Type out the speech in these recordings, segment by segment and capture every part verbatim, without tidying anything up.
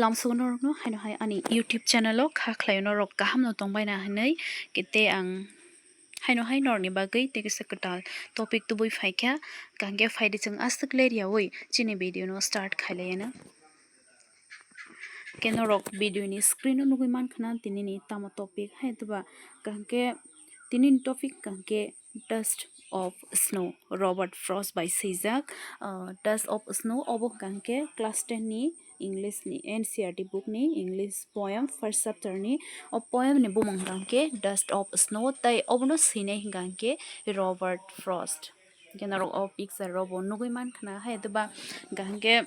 Tamsugno norokno haino hai ani YouTube channel o kha khlaio norok kaham no tongbaina hinwi, kete ang haino hai norokni bagwi tei kisa kwtal topic tubui phaikha, kaham khe phaidi chwng aswk ler yaui chini video no start khailaiano. Khe norok video ni screen o nugui mankha na tini ni tamo topic hai, duba kaham khe tini ni topic kaham khe Dust of Snow, Robert Frost bai swijak. Ah, Dust of Snow obo hwnkha hwnkhe class ten ni English ni N C E R T book ni English poem first chapter ni. O poem ni bumung hwnkha hwnkhe Dust of Snow, tei obono swinai hwnkha hwnkhe Robert Frost. Hwnkhe norok o picture rok bo nugui mankha na hai, duba hwnkha hwnkhe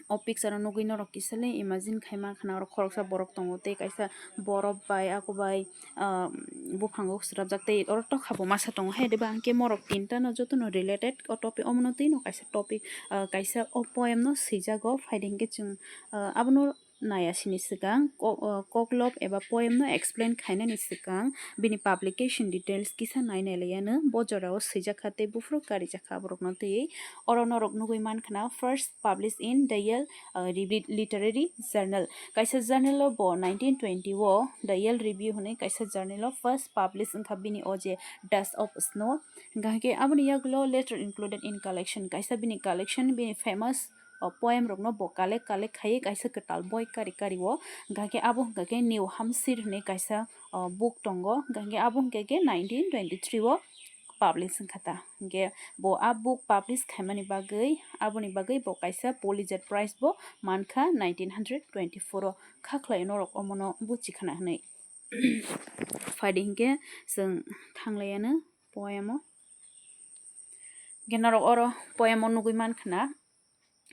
o picture o nugui norok kisa le imagine khai mankha na, oro khoroksa borok tongo tei kaisa borok bai ako bai, ah, buphango swrapjak tei oro tokha bo masa tongo hai, duba hwnkhe morok tinta no jotono related o topic, omono twi no kaisa topic, ah, kaisa o poem no swijago. Phaidi hwnkhe chwng, ah, abono naiya sini swkang ko-, ah, koklop eba poem no explain khainani swkang bini publication details kisa nainai laiano bo jorao swijakha tei buphuru karijakha borokno twiwi. Oro norok nugui mankha na first published in the Yale, uh, Revi-, Literary Journal. Kaisa journal o bo nineteen twenty o The Yale Review hwnwi kaisa journal o first publish wngkha bini o je Dust of Snow. Hwnkha hwnkhe aboni yagulo later included in collection, kaisa bini collection, bini famous, uh, poem rokno bo collect, collect khaiwi kaisa kwtal boi kari kari o. Hwnkha hwnkhe abo hwnkha khe New Hampshire hwnwi kaisa, uh, book tongo. Hwnkha hwnkhe abo hwnkha khe nineteen twenty-three o publish wngkha ta. Hwnkhe bo a book publish khaimani bagwi, aboni bagwi bo kaisa Pulitzer Prize bo mankha nineteen hundred twenty-four o. Kha khlai norok omono buchi khana hwnwi. Phaidi hwnkhe chwng thanglaiano poem o. Hwnkhe norok oro poem o nugui mankha na,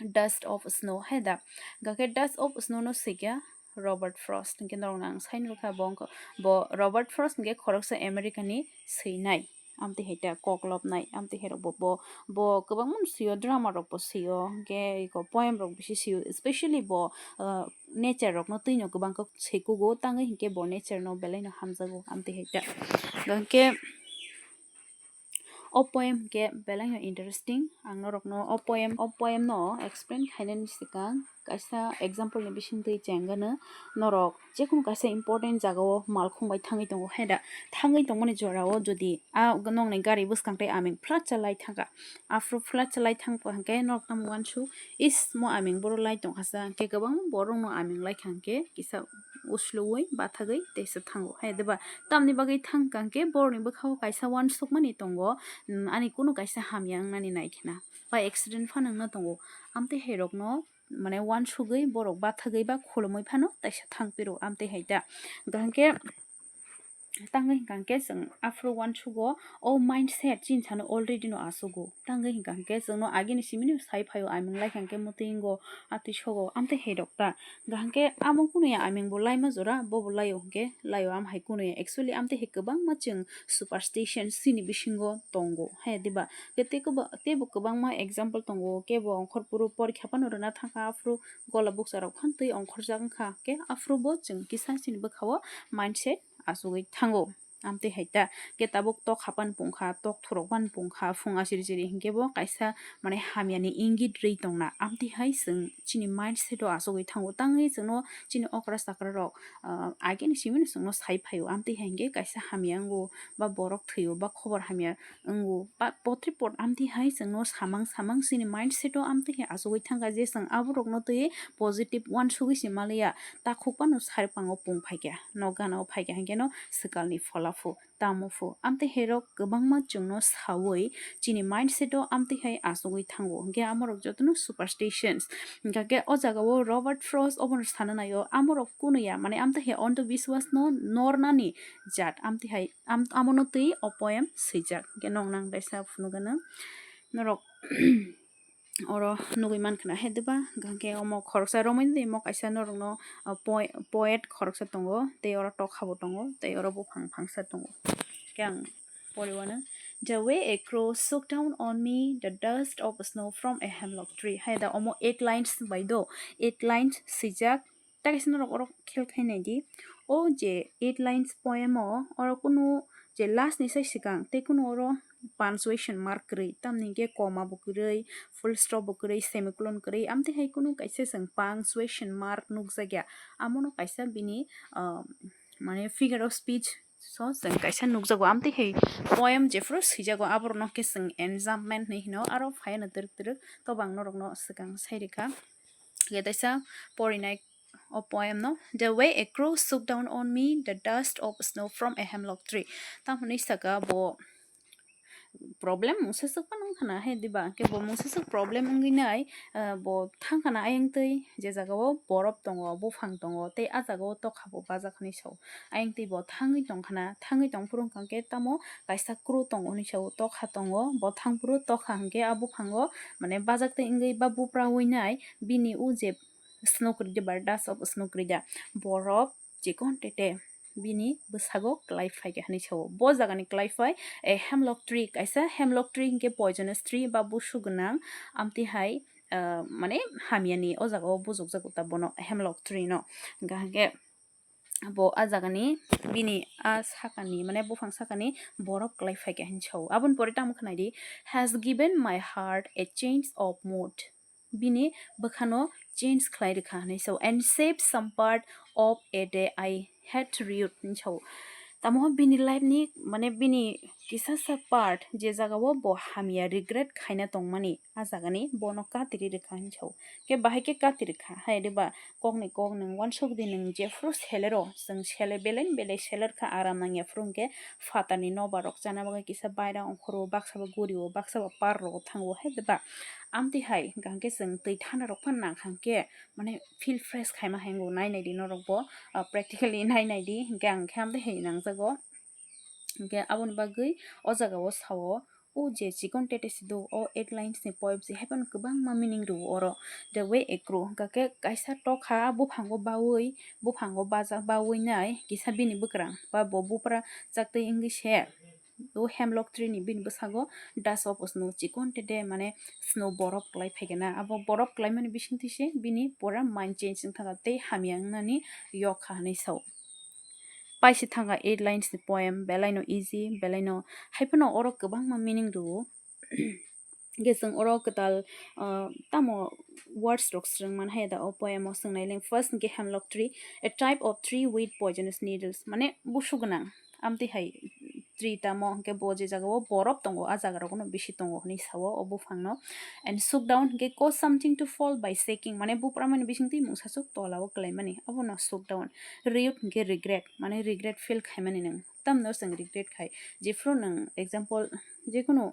Dust of Snow hai da. Hwnkha khe Dust of Snow no swikha Robert Frost. Hwnkhe norokno ang sai nukha bo wngkha, bo Robert Frost hwnkhe khoroksa America ni swinai. Amtwi hai ta koklopnai, amtwi hai rok bo, bo, bo kwbangma no swio, drama rok bo swio, hwnkhe iko poem rok bisi swio, especially bo, uh, nature rok no twi no kwbang khe swikugo, tangwi hwnkhe bo nature no belai no hamjago, amtwi hai ta. Hwnkhe o poem hwnkhe belai no interesting. Ang norokno o poem, o poem no explain khainani swkang kaisa example ni bisingtwi chengano. Norok jekunu kaisa important jagao malkhung bai thangwi tongo hai da, thangwi tongmani jorao jodi a nokni gari bwskang tei aming flat cha lai thangkha, aphuru flat cha lai thangkha hwnkhe norok tamo uansuk, is mo aming boro lai tongkha sa, hwnkhe kwbangma borokno aming laikha hwnkhe kisa usluwi bathagwi teisa thango hai, diba? Tamni bagwi thangkha hwnkhe borokni bwkhao kaisa uansukmani tongo, mm, ani kunu kaisa hamya wngnani naikhwna ba accident phano wngna tongo. Amtwi hai rokno mane uansugwi borok bathagwi ba khulumwi phano taisa thangpiro amtwi hai ta. Hwnkhe tangwi hwnkha hwnkhe chwng aphuru uansugo, o mindset chini sano already no achugo. Tangwi hwnkha hwnkhe chwngno agini simino sai phaio, aming lai hwnkhe mwtwi wngo, atwi sogo, amtwi hai rok ta. Hwnkha hwnkhe amo kunuya aming bo laima jora, bobo laio hwnkhe laio, am hai kunuya. Actually, amtwi hai kwbangma chwng superstition chini bisingo tongo, hai diba? Khe tei kwba-, teibo kwbangma example tongo, kebo ongkhor phuru porikha phano rwna thangkha, aphuru gola bukcha rok phano twi ongkhorjak wngkha, khe aphuru bo chwng kisa chini bwkhao mindset achugwi thango. Amtwi hai ta, khe tabuk tok hapan pungkha, tok thurok pan pungkha, phung asiri siri hinkhe bo kaisa mane hamyani ingit rwi tongna. Amtwi hai chwng chini mindset o achugwi thango, tangwi chwngno chini okra chakra rok, ah, agini simino chwngno sai phaio, amtwi hai hinkhe kaisa hamya wngo, ba borok thwio, ba khobor hamya wngo, ba potre pot amtwi hai chwngno samang samang chini mindset o amtwi hai achugwi thangkha je chwng aborokno twi positive uansugwi se maliya, takhuk phano sarpango pung phaikha, nok gana o phaikha, hinkhe no swkalni phola phu, tamo phu, amtwi hai rok kwbangma chwngno saui chini mindset o amtwi hai achugwi thango, hinkhe amorok jotono superstitions. Hinkha khe o jaga o Robert Frost obono sana naio, amorok kunuya mane amtwi hai ondhobiswas no nornani jat, amtwi hai am-, amono twi o poem swijak. Hinkhe nong nang daisa phunukgana norok oro nugui mankha na, hai diba? Hinkha khe omo khoroksa romwi twi omo kaisa norokno, ah, poe-, poet khoroksa tongo, tei oro tokha bo tongo, tei oro buphang phangsa tongo. Khe ang poriwano, "The way a crow shook down on me, the dust of snow from a hemlock tree." Hai da omo eight lines bai do, eight lines swijak. Ta kaisa norok oro khel khai nai di. O je eight lines poem o, oro kunu je last ni sai swkang, tei kunu oro punctuation mark kwrwi, tamni hwnkhe comma bo kwrwi, full stop bo kwrwi, semicolon kwrwi, amtwi hai kunu kaisa chwng punctuation mark nukjakya, amono kaisa bini, ah, mane figure of speech so chwng kaisa nukjago, amtwi hai poem jephru swijago, aborokno khe chwng enjambment hinwi hino, aro phaiano twrwk twrwk, tobo ang norokno swkang sai rwkha. Khe teisa porinai o poem no, "The way a crow swooped down on me, the dust of snow from a hemlock tree." Tamo hinwi saka bo problem mungsaswk phano wngkha na he diba, khe bo mungsaswk problem wngwi nai, ah, bo thangkha na ayang twi, je jaga o borop tongo, buphang tongo, tei ah jaga o tokha bo bajak hinwi sao. Ayang twi bo thangwi tongkha na, thangwi tongphuru wngkha khe tamo kaisa crow tongo hinwi sao, tokha tongo, bo thangphuru tokha hwnkhe ah buphango mane bajak tei wngwi ba buprawi nai bini o je snow kwrwi da ba dust of snow kwrwi da, borop chikon tete bini bwsago kwlai phai kha hinwi sao. Bo jagani kwlai phai, eh, hemlock tree, kaisa hemlock tree hinkhe poisonous tree ba busu gwnang, amtwi hai, ah, mane hamyani o jaga o bujukjago ta bono hemlock tree no. Hwnkha hinkhe bo ah jagani bini ah sakani mane buphang sakani borok kwlai phai kha hinwi sao. Aboni pore tamo khwnai di, "Has given my heart a change of mood." Bini bwkhano change khlai rwkha hinwi sao, "and saved some part of a day I had rued" hinwi sao. Tamo bini life ni mane bini kisasa part je jaga o bo hamya regret khaina tongmani, ah jagani bono katirwi rwkha hinwi sao. Khe bahai khe katirwi kha hai diba, kokni kok nwng uansuk di, nwng jephru selero, chwng sele belai belai seler kha, aram nangya phuru hwnkhe phatarni nobar rok chana bagwi kisa baira ongkhoro, baksa bo guri o, baksa bo park rogo thango hai diba. Amtwi hai hwnkha hwnkhe chwng twi thana rok phano nangkha hwnkhe mane feel fresh khaima hai wngo, nai nai di norok bo, ah, practically nai nai di, hwnkhe ang khe amtwi hai nangjago. Hwnkhe aboni bagwi o jaga o sao, o je chikon tete si do, o eight lines ni poem se hai phano kwbangma meaning rwo oro. The way a crow, hwnkha khe kaisa tokha buphango bawi, buphango baja-, bawi nai kisa bini bwkrang ba bo bupra chaktwi wngwi se o hemlock tree ni bini bwsago dust of snow, chikon tete mane snow borop kwlai phai khe na, abo borop kwlai mani bisingtwi se bini pura mind change wng thangkha tei hamya wngnani yok kha hinwi sao. Paisi thangkha eight lines ni poem, belaino easy, belaino hai phano oro kwbangma meaning rwo. Hwnkhe chwng oro kwtal, ah, tamo words rok swrwng man hai da o poem o swngnai le, first hwnkhe hemlock tree, a type of tree with poisonous needles, mane busu gwnang amtwi hai tree tamo, hwnkhe bo je jaga o borop tongo, ah jaga rogo no bisi tongo hinwi sao o buphang no. And shook down hwnkhe cause something to fall by shaking, mane bupra mani bisingtwi mungsa swk tola o kwlai mani, abono shook down. Rued hwnkhe regret, mane regret feel khai mani nwng, tamno chwng regret khai. Jephru nwng example jekunu,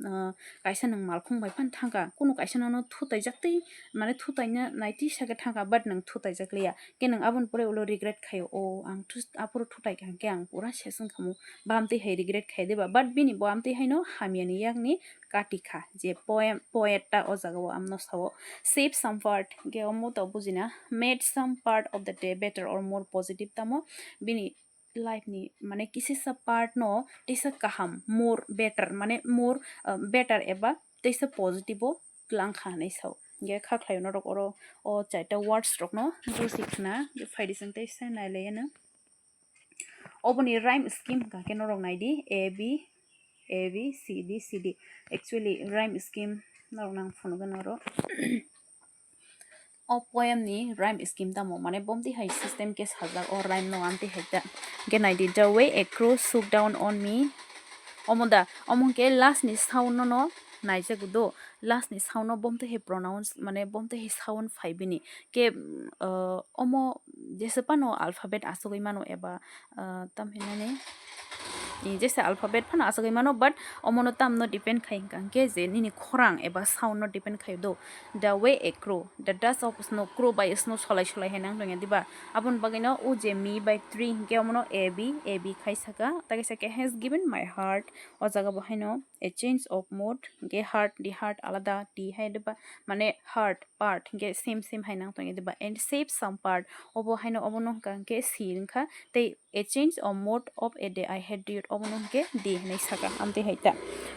ah, kaisa nwng malkhung bai phano thangkha, kunu kaisa nono thutaijak twi, mane thutaina naitwi sakhe thangkha, but nwng thutaijak liya. Khe nwng aboni pore ulo regret khaio, "O, ang thu-, aphuru thutai kha hwnkhe ang pura ses wngkhamu." Bo amtwi hai regret khai diba? But bini bo amtwi haino hamyani yakni kati kha, je poem, poet ta o jaga o amno sao, "Save some part," hwnkhe omo to bujina, "made some part of the day better or more positive," tamo bini life ni mane kisisa part no teisa kaham, more better, mane more, ah, better eba teisa positive o tlang kha hinwi sao. Hwnkhe kha khlai norok oro o chaita words rok no buji khna, hwnkhe phaidi chwng teisa nai lai anw. Oboni rhyme scheme hwnkha khe norok nai di, A B, A B, C D, C D. Actually, rhyme scheme norok nang phunukgwi norok. O poem ni rhyme scheme tamo, mane bomti hai system khe sajak o rhyme no amtwi hai ta. Hwnkhe nai di, "The way a crow swooped down on me." Omo da, omo hwnkhe last ni sound no no naijak do. Last ni sound no bomti hai pronounce, mane bomti hai sound phai bini. Khe, mm, ah, omo jesa phano alphabet asugwi mano eba, ah, tam hinani, eh, jesa alphabet phano asugwi mano, but omono tamno depend khai hwnkha hwnkhe je nini khorang eba sound no depend khai do. The way a crow, the dust of snow, crow bai snow solai solai hai nang tongya diba? Aboni bagwino o je me bai tree hwnkhe omono A B, A B khai saka, tei kaisa khe has given my heart, o jaga bo haino a change of mood, hwnkhe heart, the heart alada, the hai diba, mane heart, part, hwnkhe same same hai nang tongya diba, and save some part, obo haino obono hwnkha hwnkhe si wngkha, tei a change of mood of a day I had due, obono hwnkhe di hinwi saka, amtwi hai ta.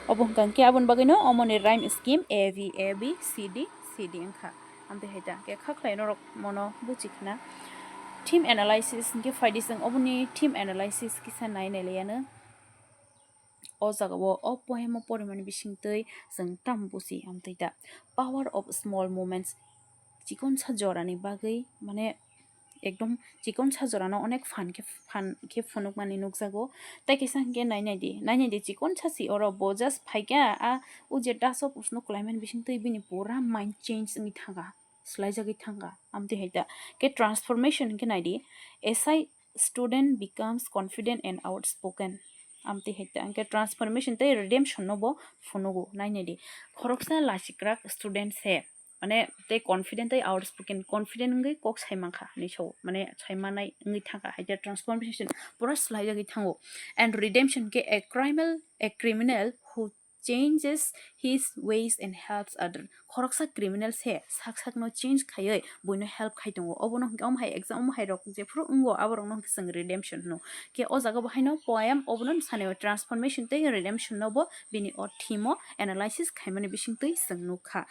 Obo hwnkha hwnkhe aboni bagwino omoni rhyme scheme A B, A B, C D, C D wngkha, amtwi hai ta. Hwnkhe kha khlai norok mono buchi khna. Theme analysis hwnkhe phaidi chwng oboni theme analysis kisa nai nai laiya no. O jaga o, o poem o porimani bisingtwi chwng tamo buji amtwi da? Power of small moments, chikonsa jorani bagwi, mane, ekdom chikonsa jorano onek phan khe, phan khe phunukmani nukjago. Tei kaisa hwnkhe nainai di, nainai di, chikonsa si oro bo just phaikha, a o je das of usno kwlaimani bisingtwi bini pura mind change wngwi thangkha, swlaijagwi thangkha, amtwi hai ta. Khe transformation hwnkhe nai di, S I student becomes confident and outspoken. Amtwi hai ta, hwnkhe transformation tei redemption no bo phunugo, nainai di. Khoroksa lachikrak student se, mane, tei confident tei outspoken, confident wngwi kok sai mankha hinwi sao, mane, sai manai wngwi thangkha, hai ta transformation pura swlaijagwi thango. And redemption khe a criminal, a criminal who changes his ways and helps other. Khoroksa criminal se sak sakno change khaiwi buino help khai tongo. Obono hwnkhe omo hai exam, omo hai rok jephuru wngo, aborokno hwnkhe chwng redemption hwno. Khe o jaga bo haino poem, obono sani transformation tei redemption no bo bini o theme o analysis khaimani bisingtwi chwng nukha.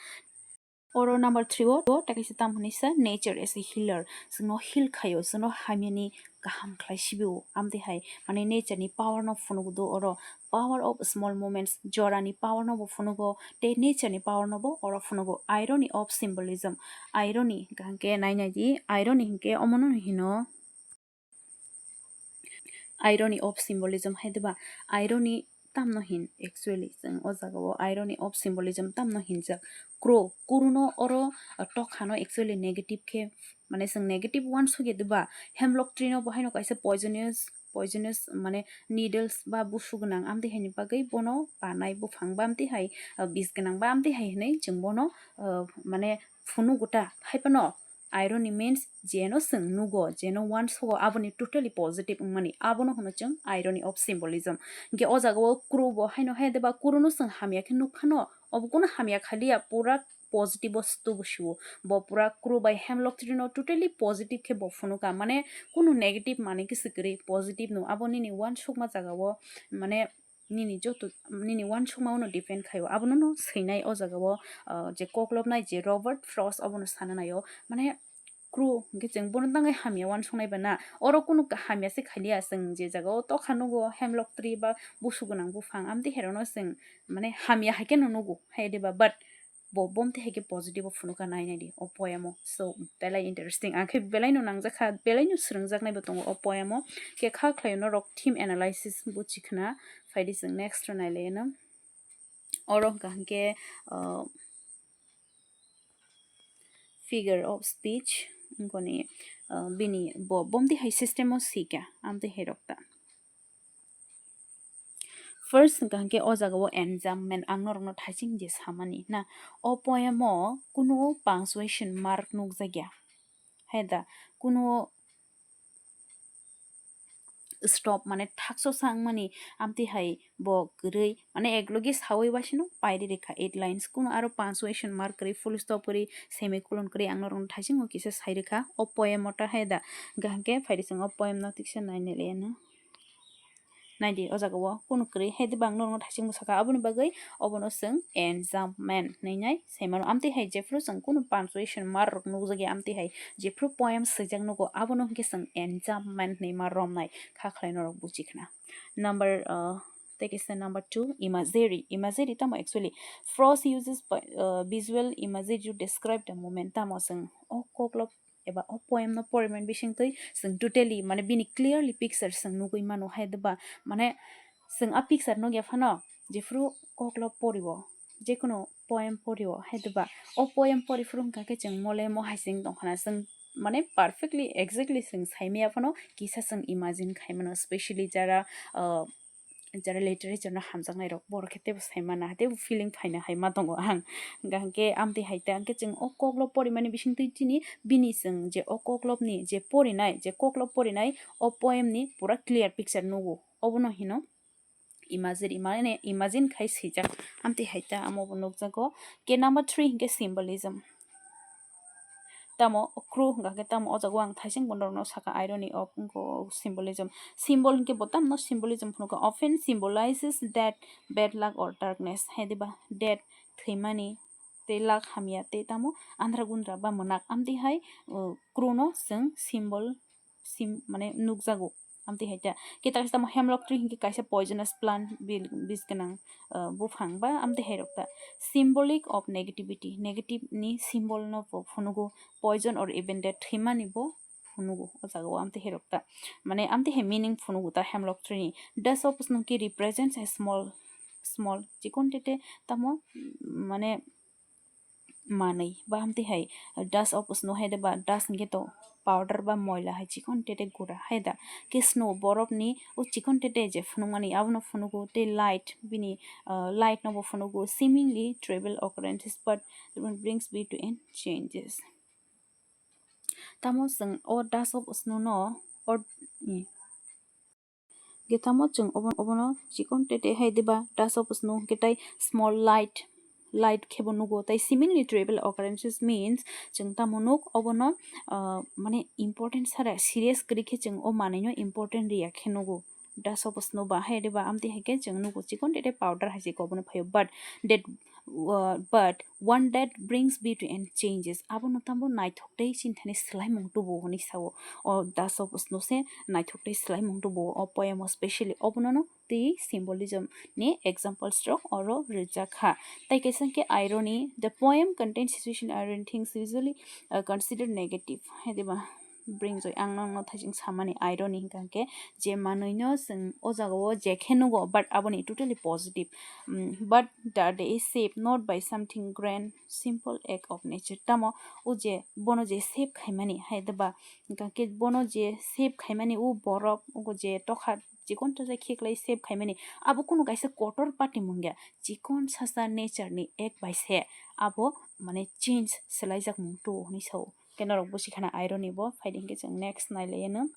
Oro number three o, o tei kaisa tamo hinwi sa, nature as a healer. Chwngno heal khaio, chwngno hamyani kaham khlai sibio. Amtwi hai, mane, nature ni power no phunugo do oro. Power of small moments, jorani power no bo phunugo, tei nature ni power no bo oro phunugo. Irony of symbolism, irony hwnkhe nainai di, irony hwnkhe omono hino irony of symbolism hai diba? Irony tamno hin actually, chwng o jaga o irony of symbolism tamno hinjak? Kru, kruno oro, uh, tokhano actually negative khe, mane, chwng negative uansukya diba? Hemlock tree no bo haino kaisa poisonous, poisonous, mane, needles ba busu gwnang amtwi haini bagwi bono panai buphang ba amtwi hai, uh, bis gwnang ba amtwi hai hinwi chwng bono, uh, mane, phunugo ta. Hai phano irony means jeno chwng nugo, jeno uansugo, aboni totally positive wngmani, abono hwno chwng irony of symbolism. Hinkhe o jaga o kru bo haino hai diba, kruno chwng hamya khe nukphano, obo kunu hamya khaliya, pura positive o stu bo sio. Bo pura kru bai hemlock tree no totally positive khe bo phunuka, mane, kunu negative manwi khe se kwrwi, positive no. Abo nini uansukma jaga o, mane, nini joto, nini uansukma uno depend khaio, abono no swinai o jaga o, ah, je koklopnai je Robert Frost, obono sana naio, mane, kru hwnkhe chwng bono tangwi hamya uansuknai ba na? Oro kunu ka-, hamya se khaliya, chwng je jaga o tokha nugo, hemlock tree ba busu gwnang buphang, amtwi hai rokno chwng, mane, hamya hai khe no nugo hai diba, but bo bomtwi hai khe positive o phunuka, nainai di o poem o. So, belai interesting, ang khe belai no nangjakha, belai no swrwngjaknai bo tongo o poem o. Khe kha khlaio norok theme analysis buchi khna, phaidi chwng next o nailai no. Oro hwnkha hwnkhe, uh, figure of speech, wngkoni, uh, bini bo bomtwi hai system o sika, amtwi hai rok ta. First hwnkha hwnkhe o jaga o enjambment, ang norokno thaising je samani na, o poem o kunu punctuation mark nukjakya, hai da, kunu stop, mane, thaksosa wngmani, amtwi hai bo kwrwi, mane, eklogi sawi waisano pairi rikha eight lines, kunu aro punctuation mark kwrwi, full stop kwrwi, semicolon kwrwi, ang norokno thaising o kisa sai rikha o poem o ta, hai da. Hwnkha hwnkhe phaidi chwng o poem no tiksa nainai le no. Naidi, o jaga o kunu kwrwi hai diba, ang norokno thaising bwsakha, aboni bagwi obono chwng enjambment hinwi nai sai mano. Amtwi hai jephru chwng kunu punctuation mark rok nukjakya, amtwi hai jephru poem swijak nugo, abono hwnkhe chwng enjambment hinwi ma romnai, kha khlai norok buchi khna. Number, uh, tei kaisa number two, imagery. Imagery tamo actually? Frost uses, uh, visual imagery to describe the moment. Tamo chwng o koklop eba o poem no porimani bisingtwi chwng totally, mane, bini clearly picture chwng nugwi mano, hai diba? Mane, chwng a picture nugya phano, jephru koklop porio, jekunu poem porio, hai diba? O poem pori phuru hwnkha khe chwng mole mo hai se wng tongkha na, chwng, mane, perfectly, exactly chwng saimaya phano kisa chwng imagine khai mano, specially jara, uh, jara literature no hamjaknai rok, borok khe teibo sai mana, teibo feeling phaina hai ma tongo ang. Hwnkha hwnkhe amtwi hai ta hwnkhe chwng o koklop porimani bisingtwi chini bini chwng je o koklopni je porinai, je koklop porinai o poem ni pura clear picture nugo, obono hino imagery, mane, imagine khai swijak, amtwi hai ta amo bo nukjago. Khe number three hwnkhe symbolism. Tamo kru hwnkha khe tamo o jaga o ang thaising bo norokno sakha, irony of wngkha o symbolism. Symbol hwnkhe bo tamno symbolism phunukha, often symbolizes death, bad luck or darkness. Hai diba, death, thwimani, tei luck, hamya, tei tamo andhra gundra ba mwnak. Amtwi hai, uh, kru no chwng symbol, sim-, mane, nukjago. Amtwi hai ta. Khe taksa tamo hemlock tree hinkhe kaisa poisonous plant, bil-, bis gwnang, uh, buphang ba amtwi hai rok ta. Symbolic of negativity, negative ni symbol no bo phunugo, poison or even death thwimani bo phunugo o jaga o amtwi hai rok ta. Mane amtwi hai meaning phunugo ta hemlock tree ni. Dust of snow khe represents a small, small, chikon tete tamo, mane manwi ba amtwi hai dust of snow hai de ba dust hinkhe to powder ba moila hai chikon tete gura hai da. Khe snow borok ni o chikon tete je phunukmani abono phunugo tei light bini, uh, light no bo phunugo seemingly trivial occurrences but brings beauty and changes. Tamo chwng o dust of snow no or, mm, Khe tamo chwng obo-, obono chikon tete hai diba dust of snow hinkhe tai small light, light khebo nugo. Tai seemingly trivial occurrences means chwng tamo nuk obono, ah, mane important sara serious kwrwi khe chwng o manwino important riya khe nugo. Dust of snow ba hai diba amtwi hai khe chwng nugo chikon tete powder hai se obono phaio. But that, uh, but one that brings beauty and changes. Abono tamo naithok tei sinthani swlaimung tubu hwnwi sao. O dust of snow se naithok tei swlaimung tubu o poem o specially obono no twi symbolism ni examples rok oro rijak kha. Tai kaisa khe irony, the poem contains situation irony things usually, uh, considered negative. Hai diba? Bring joy, ang nokno thaising samani irony hinkha khe je manwino chwng o jaga o je khe nugo, but aboni totally positive. Mm, but the day is shaped not by something grand, simple act of nature. Tamo o je bono je shape khaimani hai diba, hinkha khe bono je shape khaimani o borok o je tokha chikon tete khiklai shape khaimani abo kunu kaisa kotor patimung ya, chikon sasa nature ni act bai se abo mane change swlaijak mung tu hwnwi sao. Khe norok busi khana irony bo, phaidi hinkhe chwng next nai laiya no.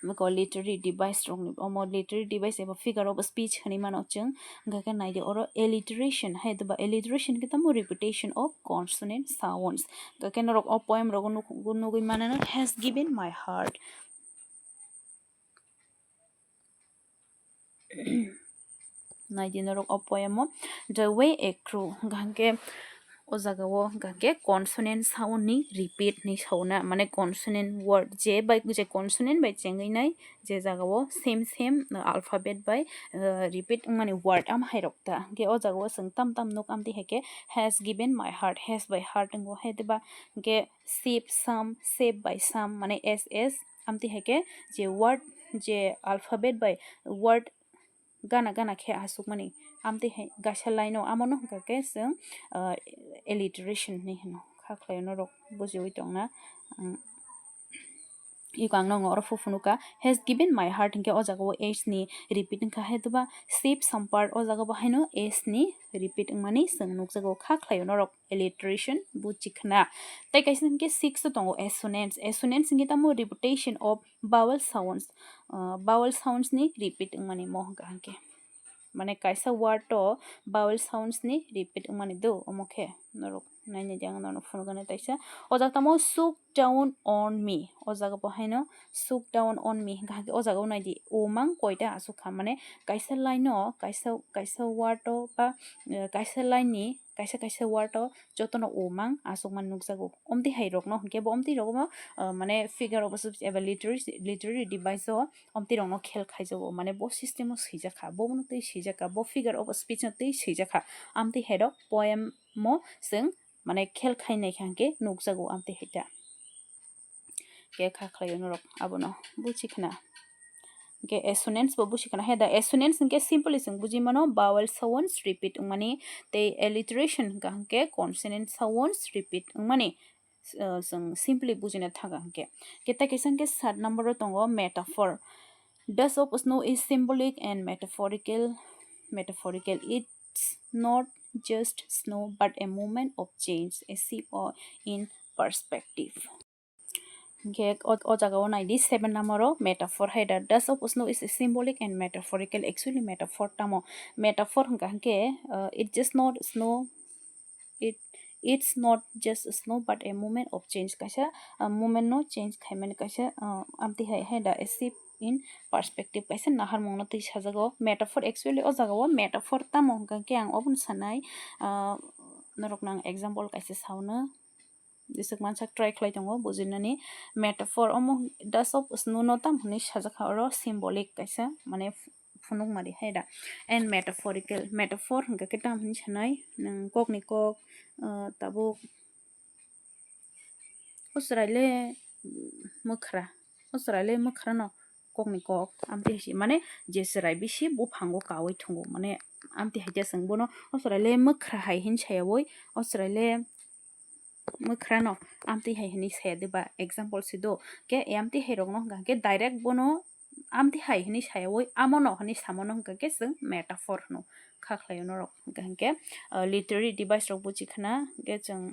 Amo khe literary device rok ni, omo literary device eba figure of speech hwnwi mano chwng. Hinkhe khe naidi oro alliteration, hai diba alliteration khe tamo repetition of consonant sounds. Hinkhe khe norok o poem rogo nuk-, nugwi mano no, has given my heart. Naidi norok o poem o the way a crow, hinkha khe o jaga o hinkha khe consonant sound ni repeat ni sauna, mane consonant word je bai, je consonant bai chengwi nai, je jaga o same same, uh, alphabet bai, uh, repeat wngmani word am hai rok ta. Hinkhe o jaga o chwng tam tam nuk amtwi hai khe has given my heart, has by heart wngo hai diba, hinkhe shape some, shape by some, mane S S amtwi hai khe je word, je alphabet bai word gana gana khe aswkmani, amtwi hai kaisa line o, amono hinkha khe chwng, ah, alliteration hinwi hwno. Kha khlai norok bujiwi tongna, ang, iko ang nokno oro phuphunuka, has given my heart hinkhe o jaga o S ni repeat wngkha, hai diba shape some part o jaga bo haino S ni repeat wngmani chwng nukjago. Kha khlaio norok alliteration buji khna. Tai kaisa hinkhe six o tongo assonance. Assonance hinkhe tamo repetition of vowel sounds. Ah, vowel sounds ni repeat wngmani mo hinkha hinkhe. Mane kaisa word o vowel sounds ni repeat wngmani do, omo khe norok naina di ang norok phunukgani taisa. O jaga tamo suk down on me. O jaga bo haino suk down on me hinkha hinkhe o jaga o naidi o mang koita aswk kha. Mane kaisa line o, kaisa, kaisa word o ba, eh, kaisa line ni kaisa kaisa word o jotono o mang aswkmani nukjago. Omtwi hai rokno hinkhe bo omtwi rokno, ah, mane figure of speech eba literary, literary device o omtwi rokno khel khaijago. Mane bo system o swijak kha, bo bono twi swijak kha, bo figure of speech no twi swijak kha. Amtwi hai rok poem o chwng mane khel khainai kha hinkhe nukjago amtwi hai ta. Khe kha khlaio norok abono buji khna. Hinkhe assonance bo buji khna. He da assonance hinkhe simply chwng buji mano vowel sounds repeat wngmani, tei alliteration hinkha hinkhe consonant sounds repeat wngmani, uh, chwng simply bujina thaga hinkhe. Khe tai kaisa hinkhe sat number o tongo metaphor. Dust of snow is symbolic and metaphorical, metaphorical. It's not just snow but a moment of change, a shift o-, in perspective. Hinkhe o, o jaga o naidi seven number o metaphor hai da. Dust of snow is symbolic and metaphorical. Actually metaphor tamo? Metaphor hinkha hinkhe, uh, it just not snow, it, it's not just snow but a moment of change. Kaisa, uh, moment no change khaimani kaisa, uh, amtwi hai, hai da, a shift in perspective, kaisa naharmung no twi sajago. Metaphor, actually o jaga o metaphor tamo hinkha hinkhe ang obono sanai, uh, norok no ang example kaisa sauna. Jeswk mansak try khlai tongo bujinani. Metaphor omo dasop snu no tam hwnwi sajak kha oro symbolic kaisa mane phunukmari hai da. And metaphorical, metaphor hwnkha khe tam hwnwi sanai nwng kokni kok, ah, tabuk o chwraile mwkhra, o chwraile mwkhra no kokni kok amtwi hai se mane je chwrai bisi buphango kaui thungo mane amtwi hai khe chwng bono o chwraile mwkhra hai hwnwi sayaui o chwraile mwkhra no amtwi hai hwnwi saya de ba example se do. Khe amtwi hai rok no hwnkha khe direct bono amtwi hai hwnwi sayaui amo no hwnwi samo no hwnkha khe chwng metaphor hwno kha khlai norok hwnkha hwnkhe, ah, literary device rok buchi khna hwnkhe chwng,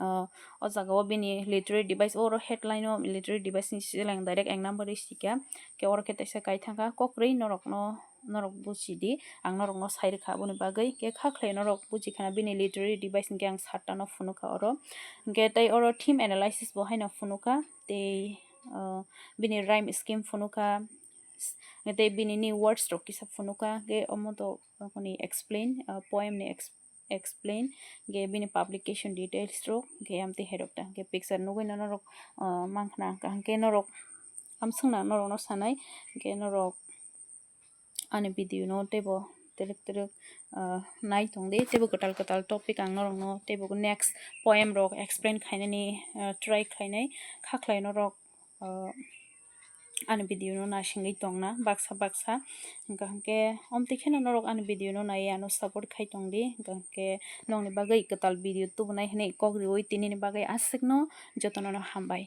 ah, o jaga o bini literary device oro headline o literary device ni seleng direct ek number ri sikha. Khe oro khe teisa kaithang kha kokrwi norok no norok buchi di, ang norok no sai rwkha aboni bagwi. Khe kha khlai norok buchi khana bini literary device hwnkhe ang satta no phunukha oro. Hwnkhe tei oro theme analysis bo haino phunukha tei, ah, bini rhyme scheme phunukha tei bini ni words rok kisa phunukha. Khe omo to boni explain, ah, poem ni ex-, explain hwnkhe bini publication details rok hwnkhe amtwi hai rok ta hwnkhe picture nugwi no norok, ah, mankha hwnkhe norok amswkna norok no sanai hwnkhe norok ani video no teibo telek telek, ah, nai tong di, teibo kwtal kwtal topic ang norok no teibo next poem rok explain khainani, ah, try khainai kha khlai norok, ah, ani video no naisingwi tongna baksa baksa. Hwnkha hwnkhe omtwi kheno norok ani video no nai ano support khai tong di, hwnkha hwnkhe nokni bagwi kwtal video tubunai hwnwi kok riui tinini bagwi aswkno jotono no hambai.